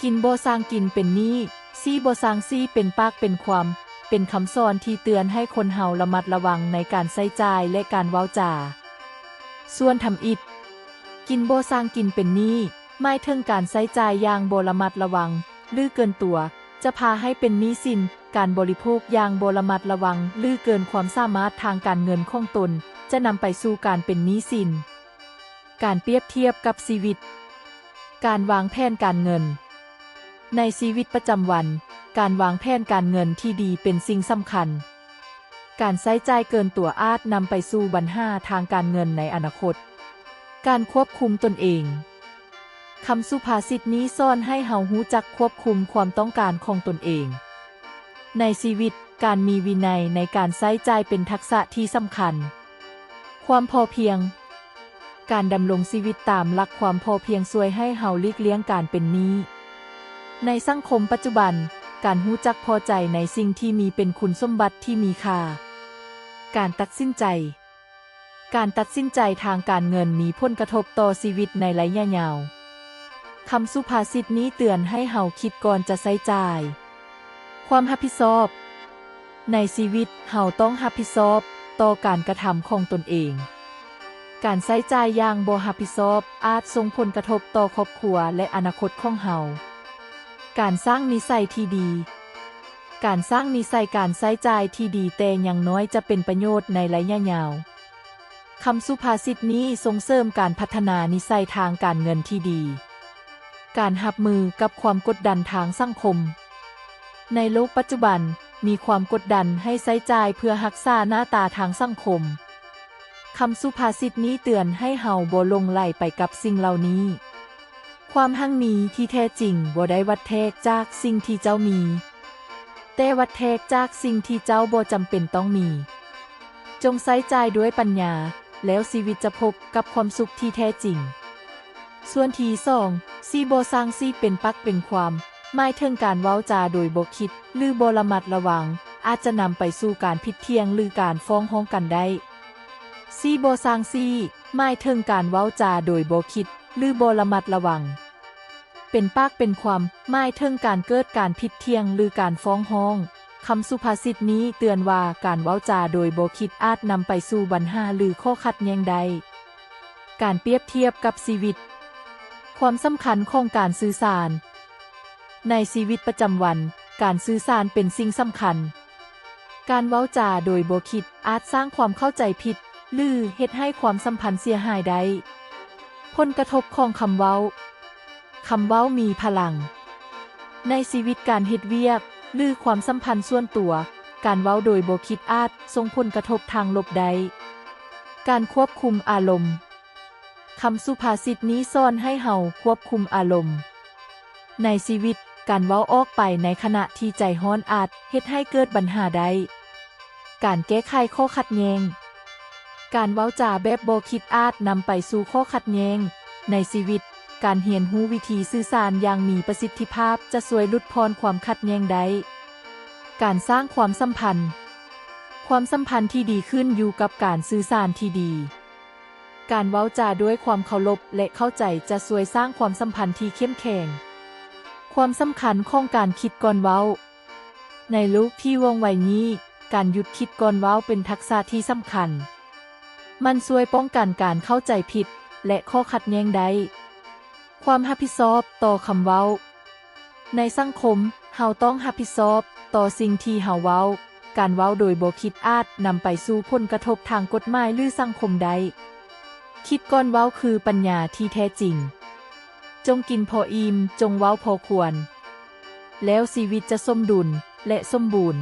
ກິນບໍ່ສ້າງກິນເປັນໜີ້, ຊີ້ບໍ່ສ້າງຊີ້ເປັນປາກເປັນຄວາມ, ເປັນຄຳສອນທີ່ເຕືອນໃຫ້ຄົນເຮົາລະມັດລະວັງໃນການໃຊ້ຈ່າຍ ແລະ ການເວົ້າຈາ. ສ່ວນທຳອິດ, ກິນບໍ່ສ້າງກິນເປັນໜີ້ ໝາຍເຖິງການໃຊ້ຈ່າຍຢ່າງບໍ່ລະມັດລະວັງ ຫຼື ເກີນຕົວ ຈະພາໃຫ້ເປັນໜີ້ສິນ. ການບໍລິໂພກຢ່າງບໍ່ລະມັດລະວັງ ຫຼື ເກີນຄວາມສາມາດທາງການເງິນຂອງຕົນ ຈະນຳໄປສູ່ການເປັນໜີ້ສິນ. ການປຽບທຽບກັບຊີວິດ. ການວາງແຜນການເງິນ. ໃນຊີວິດປະຈຳວັນ, ການວາງແຜນການເງິນທີ່ດີເປັນສິ່ງສຳຄັນ. ການໃຊ້ຈ່າຍເກີນຕົວອາດນຳໄປສູ່ບັນຫາທາງການເງິນໃນອະນາຄົດ. ການຄວບຄຸມຕົນເອງ. ຄຳສຸພາສິດນີ້ສອນໃຫ້ເຮົາຮູ້ຈັກຄວບຄຸມຄວາມຕ້ອງການຂອງຕົນເອງ. ໃນຊີວິດ, ການມີວິໄນໃນການໃຊ້ຈ່າຍເປັນທັກສະທີ່ສຳຄັນ. ຄວາມພໍພຽງ. ການດຳລົງຊີວິດຕາມຫຼັກຄວາມພໍພຽງຊ່ວຍໃຫ້ເຮົາຫຼີກລ່ຽງການເປັນໜີ້. ໃນສັງຄົມປັດຈຸບັນ, ການຮູ້ຈັກພໍໃຈໃນສິ່ງທີ່ມີເປັນຄຸນສົມບັດທີ່ມີຄ່າ. ການຕັດສິນໃຈ. ການຕັດສິນໃຈທາງການເງິນມີຜົນກະທົບຕໍ່ຊີວິດໃນໄລຍະຍາວ. ຄຳສຸພາສິດນີ້ເຕືອນໃຫ້ເຮົາຄິດກ່ອນຈະໃຊ້ຈ່າຍ. ຄວາມຮັບຜິດຊອບ. ໃນຊີວິດ, ເຮົາຕ້ອງຮັບຜິດຊອບຕໍ່ການກະທຳຂອງຕົນເອງ. ການໃຊ້ຈ່າຍຢ່າງບໍ່ຮັບຜິດຊອບອາດສົ່ງຜົນກະທົບຕໍ່ຄອບຄົວ ແລະ ອະນາຄົດຂອງເຮົາ. ການສ້າງນິໄສທີ່ດີ. ການສ້າງນິໄສການໃຊ້ຈ່າຍທີ່ດີແຕ່ຍັງນ້ອຍຈະເປັນປະໂຫຍດໃນໄລຍະຍາວ. ຄຳສຸພາສິດນີ້ສົ່ງເສີມການພັດທະນານິໄສທາງການເງິນທີ່ດີ. ການຮັບມືກັບຄວາມກົດດັນທາງສັງຄົມ. ໃນໂລກປັດຈຸບັນ, ມີຄວາມກົດດັນໃຫ້ໃຊ້ຈ່າຍເພື່ອຮັກສາໜ້າຕາທາງສັງຄົມ. ຄຳສຸພາສິດນີ້ເຕືອນໃຫ້ເຮົາບໍ່ຫຼົງໄຫຼໄປກັບສິ່ງເຫຼົ່ານີ້. ຄວາມຮັ່ງມີທີ່ແທ້ຈິງບໍ່ໄດ້ວັດແທກຈາກສິ່ງທີ່ເຈົ້າມີ, ແຕ່ວັດແທກຈາກສິ່ງທີ່ເຈົ້າບໍ່ຈຳເປັນຕ້ອງມີ. ຈົ່ງໃຊ້ຈ່າຍດ້ວຍປັນຍາ, ແລ້ວຊີວິດຈະພົບກັບຄວາມສຸກທີ່ແທ້ຈິງ. ສ່ວນທີສອງ, ຊີ້ບໍ່ສ້າງຊີ້ເປັນປາກເປັນຄວາມ, ໝາຍເຖິງການເວົ້າຈາໂດຍບໍ່ຄິດ ຫຼື ບໍ່ລະມັດລະວັງ, ອາດຈະນຳໄປສູ່ການຜິດຖຽງ ຫຼື ການຟ້ອງຮ້ອງກັນໄດ້. ຊີ້ບໍ່ສ້າງຊີ້ ໝາຍເຖິງການເວົ້າຈາໂດຍບໍ່ຄິດ ຫຼື ບໍ່ລະມັດລະວັງ. ເປັນປາກເປັນຄວາມ ໝາຍເຖິງການເກີດການຜິດຖຽງ ຫຼື ການຟ້ອງຮ້ອງ. ຄຳສຸພາສິດນີ້ເຕືອນວ່າ ການເວົ້າຈາໂດຍບໍ່ຄິດອາດນຳໄປສູ່ບັນຫາ ຫຼື ຂໍ້ຂັດແຍ່ງໄດ້. ການປຽບທຽບກັບຊີວິດ. ຄວາມສຳຄັນຂອງການສື່ສານ. ໃນຊີວິດປະຈຳວັນ, ການສື່ສານເປັນສິ່ງສຳຄັນ. ການເວົ້າຈາໂດຍບໍ່ຄິດອາດສ້າງຄວາມເຂົ້າໃຈຜິດ ຫຼື ເຮັດໃຫ້ຄວາມສຳພັນເສຍຫາຍໄດ້. ຜົນກະທົບຂອງຄຳເວົ້າ. ຄຳເວົ້າມີພະລັງ. ໃນຊີວິດການເຮັດວຽກ ຫຼື ຄວາມສຳພັນສ່ວນຕົວ, ການເວົ້າໂດຍບໍ່ຄິດອາດສົ່ງຜົນກະທົບທາງລົບໄດ້. ການຄວບຄຸມອາລົມ. ຄຳສຸພາສິດນີ້ສອນໃຫ້ເຮົາຄວບຄຸມອາລົມ. ໃນຊີວິດ, ການເວົ້າອອກໄປໃນຂະນະທີ່ໃຈຮ້ອນອາດເຮັດໃຫ້ເກີດບັນຫາໄດ້. ການແກ້ໄຂຂໍ້ຂັດແຍ່ງ. ການເວົ້າຈາແບບບໍ່ຄິດອາດນຳໄປສູ່ຂໍ້ຂັດແຍ່ງ. ໃນຊີວິດ, ການຮຽນຮູ້ວິທີສື່ສານຢ່າງມີປະສິດທິພາບຈະຊ່ວຍຫຼຸດຜ່ອນຄວາມຂັດແຍ່ງໄດ້. ການສ້າງຄວາມສຳພັນ. ຄວາມສຳພັນທີ່ດີຂຶ້ນຢູ່ກັບການສື່ສານທີ່ດີ. ການເວົ້າຈາດ້ວຍຄວາມເຄົາລົບ ແລະ ເຂົ້າໃຈຈະຊ່ວຍສ້າງຄວາມສຳພັນທີ່ເຂັ້ມແຂງ. ຄວາມສຳຄັນຂອງການຄິດກ່ອນເວົ້າ. ໃນໂລກທີ່ວ່ອງໄວນີ້, ການຢຸດຄິດກ່ອນເວົ້າເປັນທັກສະທີ່ສຳຄັນ. ມັນຊ່ວຍປ້ອງກັນການເຂົ້າໃຈຜິດ ແລະ ຂໍ້ຂັດແຍ່ງໄດ້. ຄວາມຮັບຜິດຊອບຕໍ່ຄຳເວົ້າ. ໃນສັງຄົມ, ເຮົາຕ້ອງຮັບຜິດຊອບຕໍ່ສິ່ງທີ່ເຮົາເວົ້າ. ການເວົ້າໂດຍບໍ່ຄິດອາດນຳໄປສູ່ຜົນກະທົບທາງກົດໝາຍ ຫຼື ສັງຄົມໄດ້. ຄິດກ່ອນເວົ້າຄືປັນຍາທີ່ແທ້ຈິງ. ຈົ່ງກິນພໍອີ່ມ, ຈົ່ງເວົ້າພໍຄວນ. ແລ້ວຊີວິດຈະສົມດຸນ ແລະ ສົມບູນ.